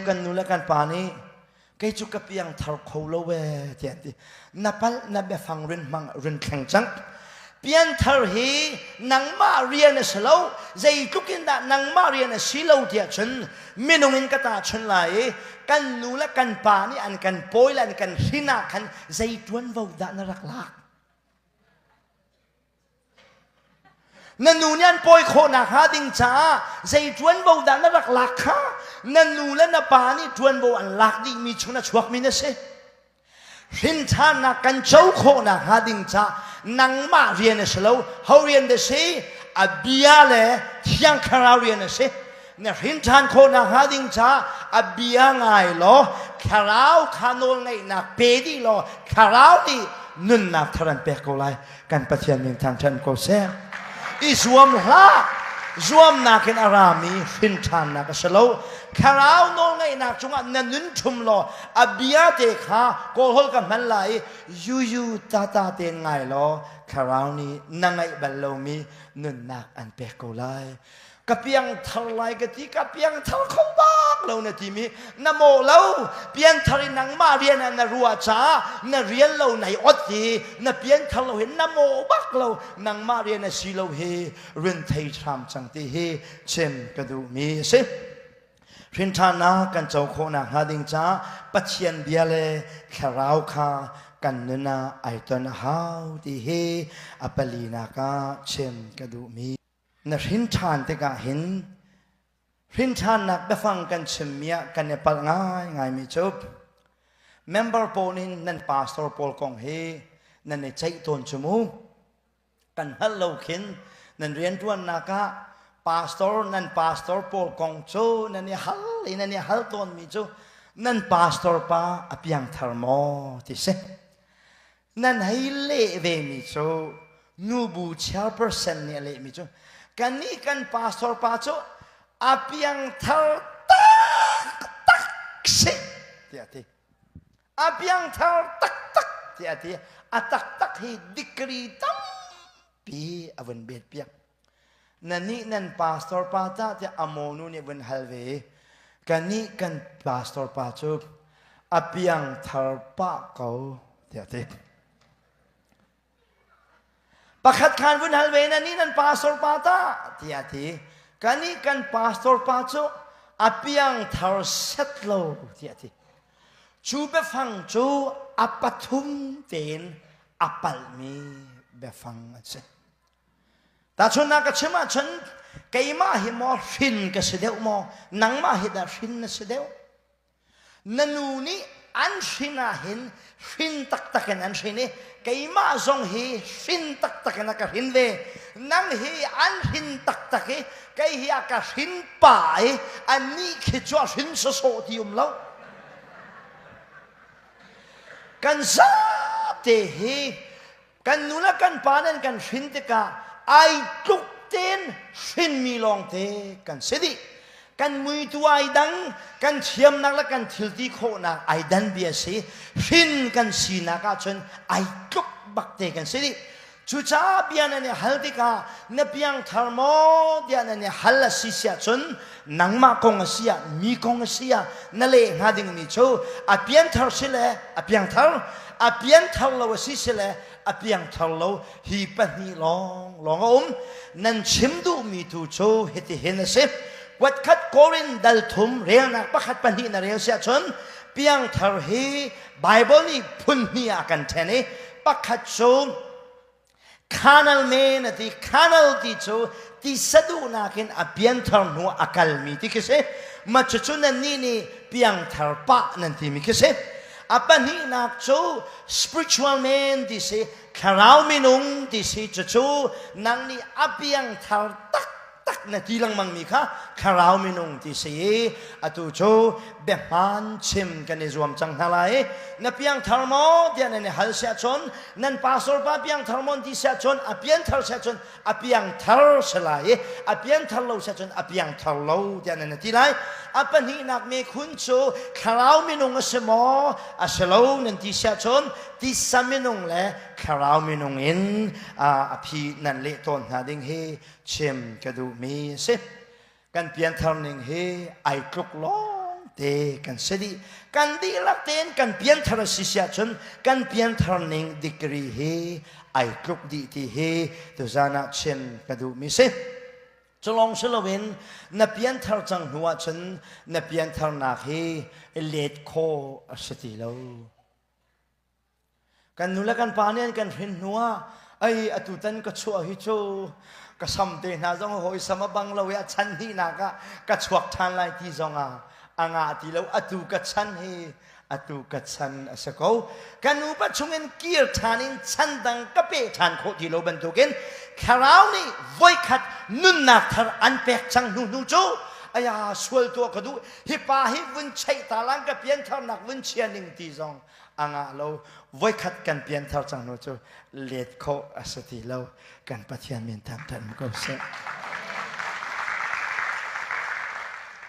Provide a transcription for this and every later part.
kan nu le kan pa nih kei cu ka piang thar kho lo ee tiah an ti. Na palh na biafang rin hmang rin thleng cang. Pianthar hi nangmah rian a si lo. Zeitluk in dah nangmah rian a si lo tiah cun minung in ka tahchun lai i kan nu le kan pa nih an kan pawi le an kan hrin ah khan zei ṭuanvo dah na rak lak? Na nu nih an pawi khawh nakhnga ding caah zei ṭuanvo dah na rak lak kha na nu le na pa nih ṭuanvo an lak dihmi chung na chuakmi na si. Hrinthannak kan co khawh nakhnga ding caah nangmah rian a si lo, ho rian dah si? A bia le Thiang Thlarau rian a si. Na hrinthan khawh nakhnga ding caah a bia ngai law Thlarau kha nawlngeihnak pe dih law Thlarau nih nunnak thar an pek ko lai. Kan Pathian min thangṭhat ko seh. I zuam hlah. Zuamnak in a rami hrinthannak a si lo. Thlarau nawlngeihnak cungah na nun ṭhum law a bia te kha kawlhawl ka hman lai i yuyu tata tein ngai law Thlarau nih na ngaih bal lomi nunnak an pek ko lai. Ka piangthar lai ka ti ka piangthar kho bak lo na timi na mawh lo. Pianthar in nangmah rian ah na ruah caah na rian lo nai ot i na pianthar lo hi na mawh bak lo. Nangmah rian a si lo hi rin thei hram cang ti hi chim ka duhmi a si. Hrinṭhannak kan co khawhnak hnga ding caah Pathian bia le thlarau kha kan nun ah ai ton a hau ti hi a palinak ah chim ka duhmi. Na hrinṭhan tikah hin hrinṭhannak biafang kan chimmi ah kan i palh ngaingaimi cu member pawl in nan pastor pawl kong hi nan i ceih tawn cu mu. Kan hngalh lo khin nan rianṭuannak ah pastor nan pastor pawl kong cu nan i hal i nan i hal tawnmi cu nan pastor pa a piangthar maw ti si. Nan hei leh vemi cu nubu chairperson nih a lehmi cu kannih kan pastor pa cu a piangthar taktak si tiah a ti. A piangthar taktak tiah a ti. A taktak hi degree tampi a vun bet piak. Nannih nan pastor pa tah tiah a mawnu nih vun hal ve i kannih kan pastor pa cu a piangthar pah ko tiah a ti. Pakhat khan vun hal ve nannih nan pastor pa tah tiah a ti. Kannih kan pastor pa cu a piangthar set lo tiah a ti. Cu biafang cu a pathum tein a palhmi biafang an si. Tahchunhnak ka chim ahcun keimah hi maw hrin ka si deuh maw nangmah hi dah hrin na si deuh? Na nu nih an hrin ah hin hrin taktak in an hrin i keimah zong hi hrin taktak in a ka hrin ve. Nang hi an hrin taktak i kei hi a ka hrin pa i annih khi cu a hrin sawsawh ti um lo. Kan zate hi Kan nu le kan pa nan kan hrin tikah ai tluk tein hrinmi lawngte kan si dih. Kan muitu ai dang, kan thiamnak le kan thilti khawhnak ai dan bia si. Hrin kan sinak ahcun ai tluk bak te kan si dih. Cucaah bia nan i hal tikah na piangthar maw tiah nan i hal a si siah cun nangmah kong a si ah mi kong a si ah na leh hnga dingmi cu a pianthar si le a piangthar a pianthar lo a si si le a piangthar lo hi pahnih lawng lawng a um. Nan chim duhmi tu cu hitihin a si. Kuatkhat Korin dal thum relnak pakhat pahnih na rel siah cun piangthar hi Bible nih phun hnih ah kan ṭhen i pakhat cu carnal men a ti. Carnal ti cu tisa duhnak in a pianthar hnu a kalmi ti khi si. Ma cucu nannih nih piangthar pah nan timi khi si. A pahnihnak cu spiritual man ti si, thlarau minung ti si. Cucu nang nih a piangthar tak tak na ti lengmang mi kha thlarau minung ti si i atu cu biahmaan chim kan i zuam cang hna lai. Na piangthar maw tiah nan i hal siah cun nan pastor pa piangthar maw ti siah cun a pianthar siah cun a piangthar si lai i a pianthar lo siah cun a piangthar lo tiah nan ti lai. A pahnihnak mekhun cu thlarau minung a si maw a si lo nan ti siah cun tisa minung le thlarau minung in a phi nan leh tawn hna ding hi chim ka duhmi a si. Kan pianthar ning hi ai tluk lawng te. te kan si dih. Kan dihlak tein kan pianthar a si si ahcun kan pianthar ning degree hi ai tluk dih ti hi tuzan ah chim ka duhmi si. Culong si loin na pianthar cang hnu ahcun na piantharnak hi let khawh a si ti lo. Kan nu le kan pa nih an kan hrin hnu ah ei atutan ka chuah hi cu ka sam te hna zong hawi sam a bang lo i a chan hnihnak ah ka chuak ṭhan lai ti zong ah a ngah ti lo. Atu ka chan hi atu ka chan a si ko. Ka nupa chungin kir ṭhan in chan dang ka pe ṭhan khawh ti lo bantukin thlarau nih voikhat nunnak thar an pek cang hnu hnu cu aya sual tuah ka duh hi pa hi vun cheih ta lang ka piantharnak vun chia ning ti zong a ngah lo. Voikhat kan pianthar cang hnu cu let khawh a si ti lo. Kan Pathian min thangṭhat ko seh.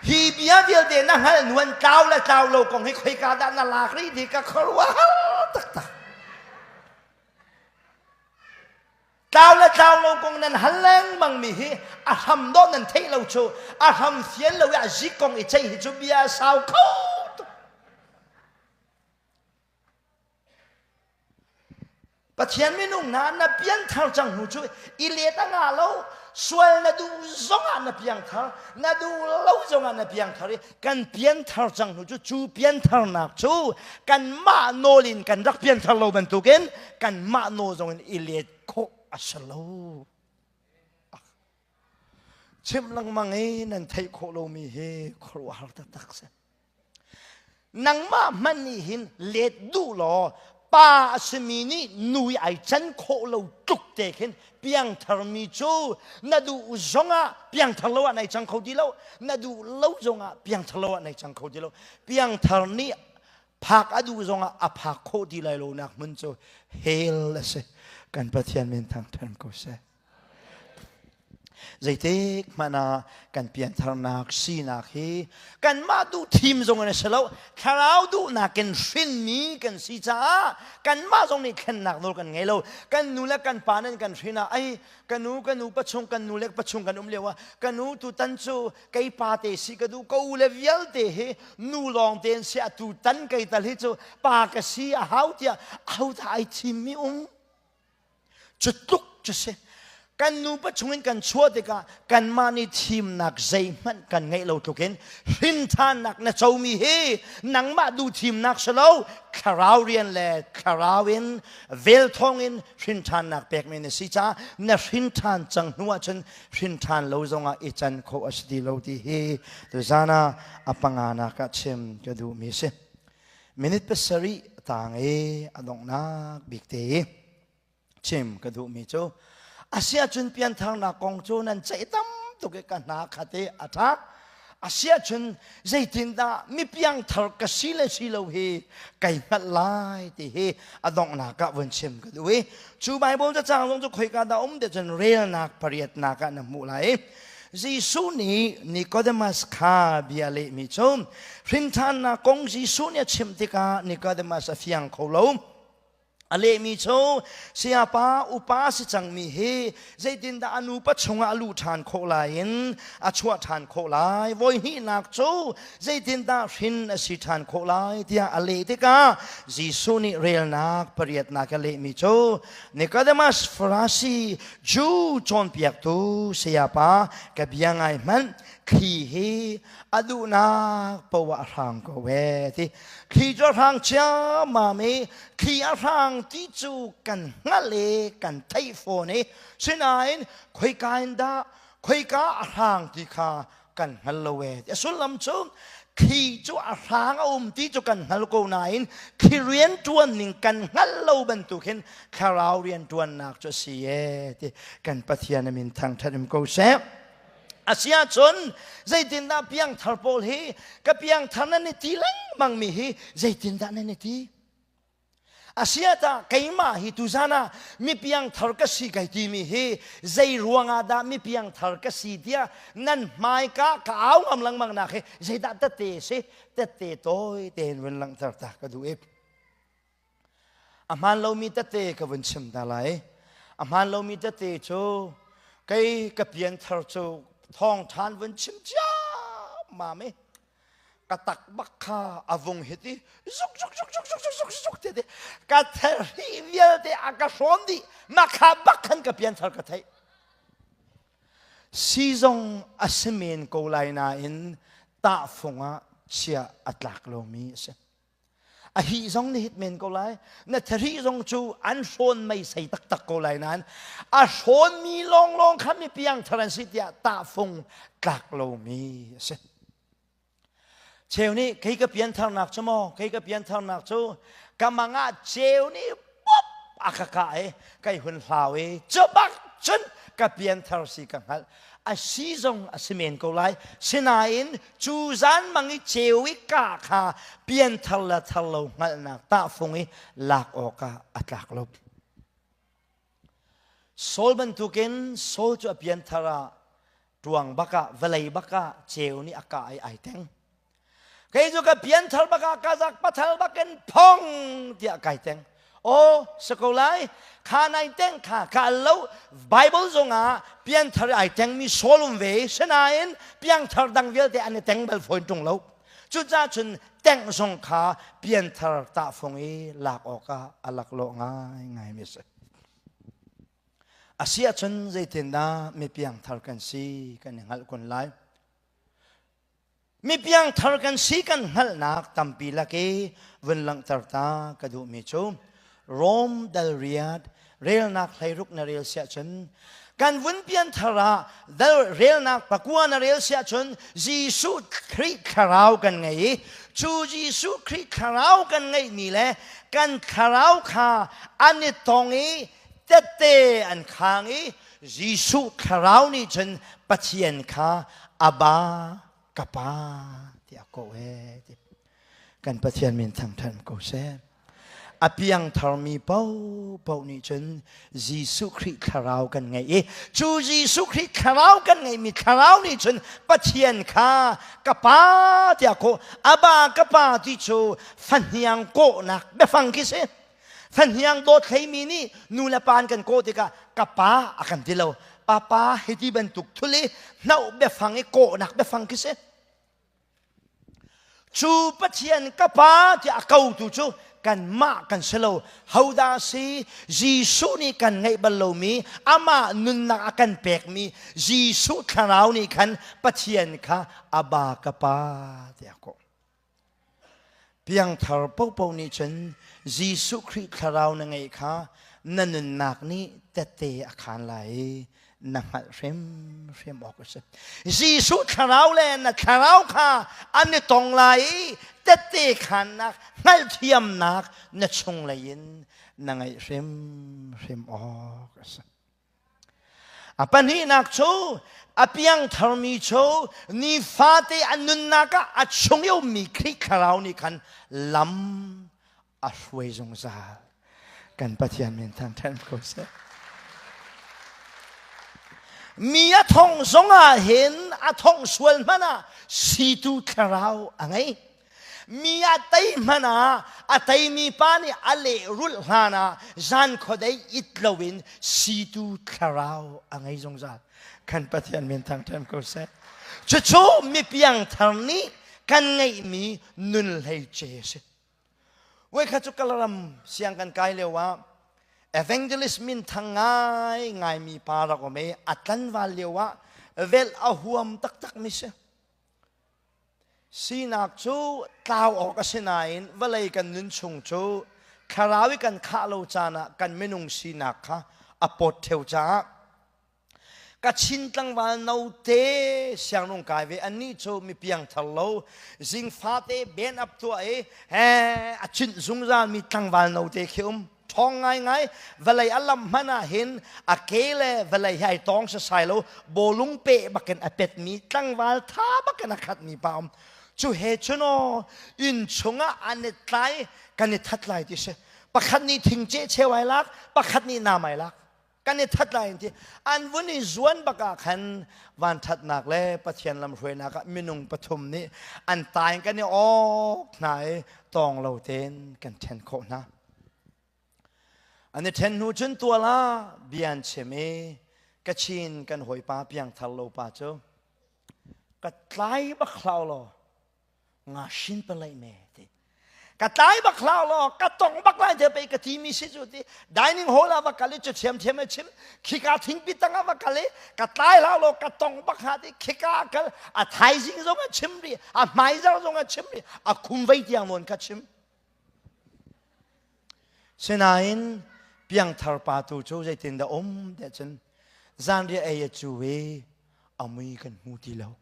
Hi bia vialte na hngalh nuan tlau le tlau lo kong hi khoika dah na lak rih ti ka khuaruahhar taktak. Tlau le tlau lo kong nan hal lengmang mi hi a hram dawh nan theih lo cu a hram fian lo i a zik kong i ceih hi cu bia sau kho tuk. Pathian minung hna na pianthar cang hnu cu i let a ngah lo. Sual na duh zongah na piangthar, na duh lo zongah na piangthar i kan pianthar cang hnu cu cu piantharnak cu kanmah nawl in kan rak pianthar lo bantukin kanmah nawl zongin i let khawh a si lo. Chimh lengmang i nan theih khawh lomi hi khuaruahhar taktak si. Nangmah hmanh nih hin let duh law pa a simi nih nu i ai can khawh lo tluk te khin piangtharmi cu na duh zongah piangthar lo ah nai cang kho ti lo, na duh lo zongah piangthar lo ah nai cang kho ti lo. Piangthar nih phak a duh zongah a phak khawh ti lai lo nak hmun cu hell a si. Kan Pathian min thangṭhat ko seh. Zeitik hmanh ah kan piantharnak sinak hi kanmah duh thim zong in a si lo, thlarau duhnak in hrinmi kan si caah kanmah zong nih thlennak nawl kan ngei lo. Kan nu le kan pa nan kan hrin ah ai ka nu ka nu pachung kan nu le pachung kan um lio ah ka nu tutan cu kei pa te si ka duh, ka u le vialte hi nu lawng te an si, atu tan kei tal hi cu pa ka si a hau tiah ahodah ai thimmi um? Cu tluk cu si. Kan nupa chungin kan chuah tikah kanmah nih thimnak zeihmanh kan ngeih lo tlukin hrinthannak na comi hi nangmah duh thimnak si lo, thlarau rian le thlarau in vel thawngin hrinthannak pekmi na si caah na hrinthan cang hnu ahcun hrinthan lo zongah i can khawh a si ti lo ti hi tuzan ah a panganak ah chim ka duhmi si. Minute 7 tang i a donghnak bik te i chim ka duhmi cu asiahcun piantharnak kong cu nan ceih tam tuk i ka hna khat i a ṭha. Asiahcun zeitindah mi piangthar ka si le si lo hi kai hngalh lai ti hi a donghnak ah vun chim ka duh i cu Baibal cacang zong cu khoika dah um ti cun relnak pariatnak ah na hmuh lai. Jesuh nih Nicodemus kha bia lehmi cu hrinthannak kong Jesuh nih a chimh tikah Nicodemus a fiang kho lo. A lehmi cu sayapa upa si cangmi hi zeitindah a nupa chungah a luh ṭhan khawh lai in a chuah ṭhan khawh lai? Voi hnihnak cu zeitindah hrin a si ṭhan khawh lai tiah a leh tikah Jesuh nih relnak pariatnak a lehmi cu Nicodemus Farasi Jew cawnpiaktu sayapa ka bia ngai hmanh, thli hi a duhnak poah a hrang ko ee ti. Thli cu a hrang ciammam i thli a hrang ti cu kan hngalh i kan theih fawn i sinain khoika in dah khoika a hrang ti kha kan hngal lo ee. A sullam cu thli cu a hrang a um ti cu kan hngal ko nain thli rianṭuan ning kan hngalh lo bantuk hin thlarau rianṭuannak cu a si ee ti. Kan Pathian a min thangṭhat um ko seh. Asiahcun zeitindah piangthar pawl hi ka piangthar nan i ti lengmang mi hi zeitindah nan i ti? Asiatah keimah hi tuzan ah mi piangthar ka si kai timi hi zei ruangah dah mi piangthar ka si tiah nan hmaika ka au ngam lengmang nak hi zeidah tette si? Tette tawi tein vun langhter ta ka duh i a hmaan lomi tette ka vun chim ta lai. A hmaan lomi tette cu kei ka pianthar cu thawngṭhan vun chim ciammam i. Ka tak bak kha a vung hit i zuk zuk zuk zuk zuk zuk zuk zuk te ka theri vialte a ka hrawn dih. Mah kha bak khan ka pianthar ka theih. Si zong a si men ko lai nain tahfung ah chia a tlak lomi a si. A hi zong na hit men ko lai. Na thari zong cu an hrawn meisei taktak ko lai nain a hrawnmi lawnglawng kha mi piangthar an si tiah tahfung tlak lomi a si. Cheu nih kei ka piantharnak cu maw kei ka piantharnak cu ka mang ah ceu nih pop a ka kah i kai hun hlau i cu bak cun ka pianthar si ka hngalh. A si zong a si men ko lai. Sinain cu zan mang i ceu i kah kha pianthar le thar lo hngalhnak tahfung i lak awkah a tlak lo. Saul bantukin Saul cu a pianthar ah ṭuang bak ah vawlei bak ah ceu nih a kah i ai teng. Kei cu ka pianthar bak ah ka zak pathal bakin phong tiah kai teng. Aw si ko lai kha nai teng kha ka al lo Bible zongah pianthar ai tengmi Saul um ve sinain piangthar dang vialte an i teng bal fawn ṭung lo. Cucaah cun tengh zong kha pianthar tahfung i lak awkah a laklawh ngaingaimi a si. A si ahcun zeitindah mi piangthar kan si kan i hngalh kun lai? Mi piangthar kan si kan hngalhnak tampi lak i vun langhter ta ka duhmi cu Rom dal riat relnak hleiruk na rel siah cun kan vun pianthar ah dal relnak pakua na rel siah cun Jesuh Khrih thlarau kan ngei i cu Jesuh Khrih thlarau kan ngeihmi le kan thlarau kha an i tong i tette an khang i Jesuh thlarau nih cun Pathian kha Abba ka pa tiah kawh ee ti kan Pathian min thangṭhat ko seh. A piangtharmi paohpaoh nih cun Jesuh Khrih thlarau kan ngei i cu Jesuh Khrih thlarau kan ngeihmi thlarau nih cun Pathian kha ka pa tiah kawh Abba ka pa ti cu fahniang kawhnak biafang khi si. Fahniang dawt hleimi nih nu le pa an kan kawh tikah ka pa a kan ti lo. Papa hiti bantuk thul i hnoh biafang i kawhnak biafang khi si. Cu Pathian ka Pa tiah a kotu cu kanmah kan si lo. Hodah si? Jesuh nih kan ngeih bal lomi, amah nunnak a kan pekmi Jesuh thlarau nih khan Pathian kha Abba ka Pa tiah a kawh. Piangthar paohpaoh nih cun Jesuh Khrih thlarau na ngeih kha na nunnak nih tette a khaan lai i na hngalh hrimhrim awk a si. Jesuh thlarau le na thlarau kha an i tong lai i tette khannak hngalhthiamnak na chunglei in na ngeih hrimhrim awk a si. A pahnihnak cu a piangtharmi cu nifate an nunnak ah a chung i ummi Khrih thlarau nih khan lam a hruai zungzal. Kan Pathian min thangṭhat ko seh. Mi a thong zongah hin a thong sual hmanh ah situ thlarau a ngei. Mi a tei hmanh ah a teimi pa nih a lehrulh hlan ah zan khuadei it loin situ thlarau a ngei zungzal. Kan Pathian min thangṭhat ko seh. Cucu mi piangthar nih kan ngeihmi nun hleice a si. Voikhat cu Kalaram siang kan kai lio ah evangelist minthang ngai ngaimi pa rak um i a tlanval lio ah velh a huam taktak mi si. Sinak cu tlau awk a si nain vawlei kan nun chung cu thlarau i kan khah lo caan ah kan minung sinak kha a pawt theo caah Kachin tlangval note siangrung kai ve annih cu mi piangthar lo zingfate ben up tuah i he a chinh zungzal mi tlangval note khi um ṭhawng ngaingai vawlei a lam hmanh ah hin a ke le vawlei hi ai tawng sasai lo bawlung peh bakin a pet mi tlangval tha bakin a khat mi pa um cu he cun aw inn chungah an i tlai kan i that lai ti si pakhat nih thing ceh cheu ai lak pakhat nih nam ai lak kan i that lai ti an vun i zuan bak ah khan vanthatnak le Pathian lamhruainak ah minung pathum nih an taing kan i awk hna i tawng lo tein kan then khawh hna an i then hnu cun tual ah bia an chim i Kachin kan hawipa piangthar lo pa cu ka tlai bak hlau law. Nga shin palai me ti. Ka tlai bak hlah law ka tong bak lai te pei ka ti mi si cu ti. Dining hall ah va kal i cu thiamthiam a chim. Khika thingpi tang ah va kal i ka tlai hlah law ka tong bak hlah ti. Khika kal a thaizing zong a chim rih, a hmaizarh zong a chim rih, a khum vei tiang nawn kha chim. Sinain piangthar pa tu cu zeitindah um tiah cun zanriah ei a cu i a mui kan hmu ti lo.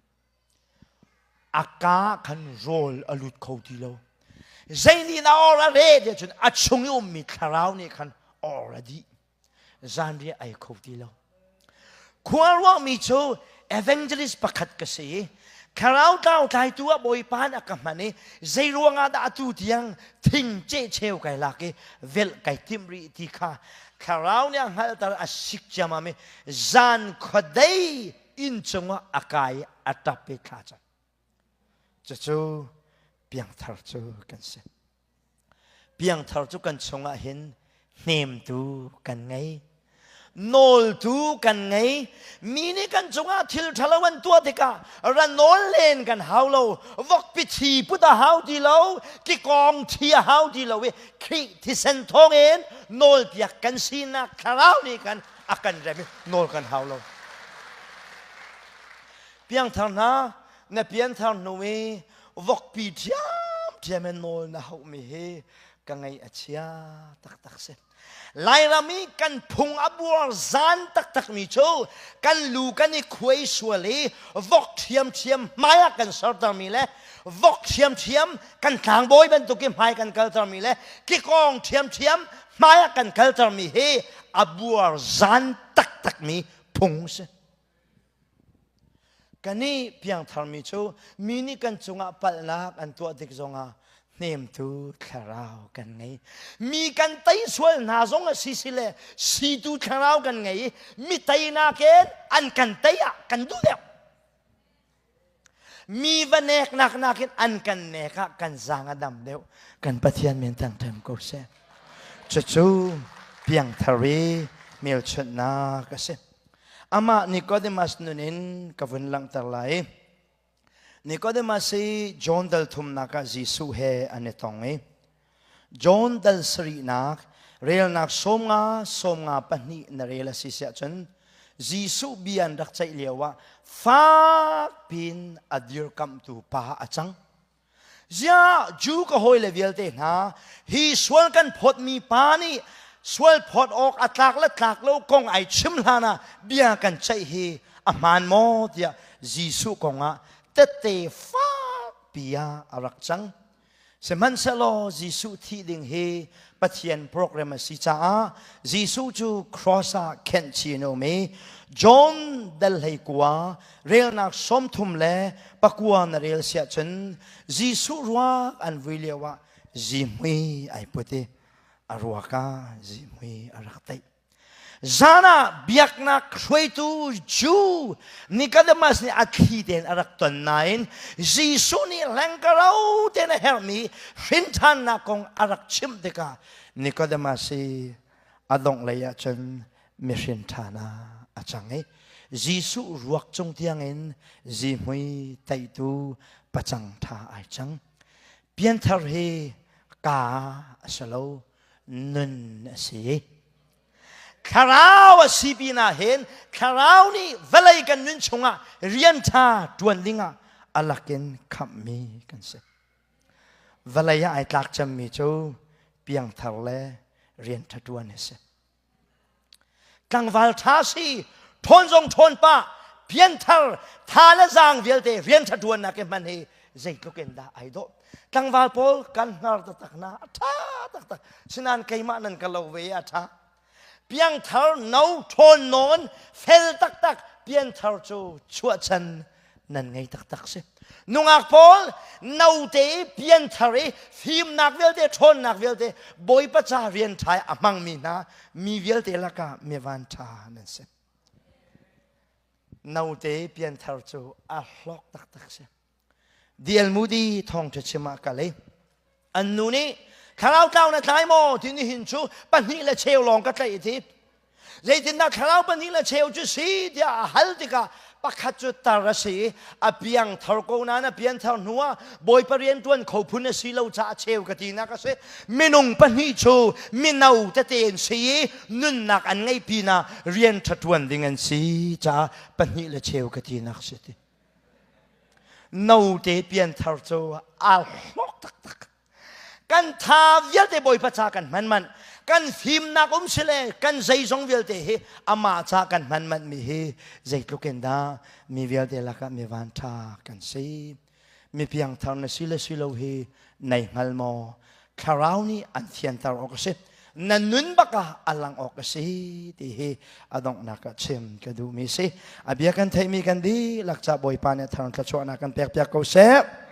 A ka khan rawl a lut kho ti lo. Zei nih na or a re tiah cun a chung i ummi thlarau nih khan or a dih. Zanriah ei kho ti lo. Khua ruahmi cu evangelist pakhat ka si i thlarau tlau tlaitu ah Bawipa nih a ka hman i zei ruangah dah atu tiang thing cehcheu kai lak i velh kai timh rih ti kha thlarau nih a hngalhter a sik ciammam i zan khuadei inn cungah a kai i a ṭap i thla cam. Cucu piangthar cu kan si. Piangthar cu kan chungah hin hnemtu kan ngei. Nawltu kan ngei. Mi nih kan cungah thil ṭhalo an tuah tikah ra nawl len kan hau lo. Vokpi thi put a hau ti lo. Kikawng thi a hau ti lo i Khrih thisen thawngin nawlpiak kan sinak thlarau nih khan a kan rem i nawl kan hau lo. Piangthar hna, na pianthar hnu i vokpi ṭhiamṭhiam in nawl na hauhmi hi ka ngaih a chia taktak si. Lairam i kan phung a buar zan taktakmi cu kan lu kan i khuai sual i vok ṭhiamṭhiam hmai ah kan sertermi le vok ṭhiamṭhiam kan tlangbawi bantuk i hmai kan kaltermi le kikawng ṭhiamṭhiam hmai ah kan kaltermi hi a buar zan taktakmi phung si. Kan i piangtharmi cu mi nih kan cungah palhnak an tuah tik zongah hnemtu thlarau kan ngei. Mi kan tei sual hna zong a si si le situ thlarau kan ngei i mi teinak in an kan tei ah kan duh deuh. Mi va neknak nakin an kan nek ah kan zaang a dam deuh. Kan Pathian min thangṭhat ko seh. Cucu piangthar i hmelchunhnak a si. Amah Nicodemus nun in ka vun langhter lai. Nicodemus hi John dal thumnak ah Jesuh he an i tong i John dal sarihnak relnak 50 52 na rel a si siah cun Jesuh bia an rak ceih lio ah fak pin a dirkamhtu pa a cang. Ziah Jew ka hawile vialte hna hi sual kan phawtmi pa nih sual phawt awk a tlak le tlak lo kong ai chim hlan ah bia kan ceih hi a hmaan maw tiah Jesuh kong ah tette fakpi ah a rak cang. Sihmanhsehlaw Jesuh thih ding hi Pathian program a si caah Jesuh cu cross ah khenh chin a um i John dal 19 relnak 39 na rel siah cun Jesuh ruak an vui lio ah zihmui ai put i a ruak ah zihmui a rak teih. Zan ah biaknak hruaitu Jew Nicodemus nih a thli tein a rak ton nain Jesuh nih hlengkaro tein a herhmi hrinṭhannak kong a rak chimh tikah Nicodemus hi a dongh lei ah cun mihrin ṭhan ah a cang i Jesuh ruak cung tiangin zihmui teitu pacang ṭha ai cang. Pianthar hi ka a si lo, nun a si. Thlarau a si pinah hin thlarau nih vawlei kan nun chungah rian ṭha ṭuan dingah a lakin khamhmi kan si. Vawlei ah ai tlak cemmi cu piangthar le rian ṭha ṭuan a si. Tlangval ṭha si, ṭhawn zong ṭhawn pah, pianthar, tha le zaang vialte rian ṭha ṭuannak i hman hi zeitluk in dah ai dawh. Tlangval pawl kan hnar taktak hna, a ṭha taktak. Sinain keimah nan ka lo ve i a ṭha. Piangthar no ṭhawn nawn fel taktak pianthar cu chuahchan nan ngei taktak si. Nungak pawl note i pianthar i fimnak vialte ṭhawnnak vialte Bawipa ca rian ṭha i a hmangmi hna mi vialte lakah mi van ṭha nan si. Note i pianthar cu a hlawk taktak si. D.L. Moody thawngṭha chim ah kal i an nu nih thlarau tlau na tlai maw ti nihin cu pahnih le cheu lawng ka tlaih ti. Zeitindah thlarau pahnih le cheu cu si tiah a hal tikah pakhat cu tar a si i a piangthar ko nain a pianthar hnuah Bawipa rian ṭuan kho phun a si lo caah cheu ka tinak a si. Minung pahnih cu mino tete an si i nunnak an ngeih pinah rian ṭha ṭuan ding an si caah pahnih le cheu ka tinak si ti. Note pianthar cu aa hlawk taktak. Kan tha vialte Bawipa ca kan hman manh. Kan fimnak um si le kan zeizong vialte hi amah ca kan hman manh mi hi zeitluk in dah mi vialte lakah mi van ṭha kan si. Mi piangthar na si le si lo hi nei hngal maw? Thlarau nih an fianter awk a si. Na nun bak ah a lang awk a si ti hi a donghnak ah chim ka duhmi si. A bia kan theihmi kan dihlak ca Bawipa nih thar thluachuahnak kan pek piak ko seh.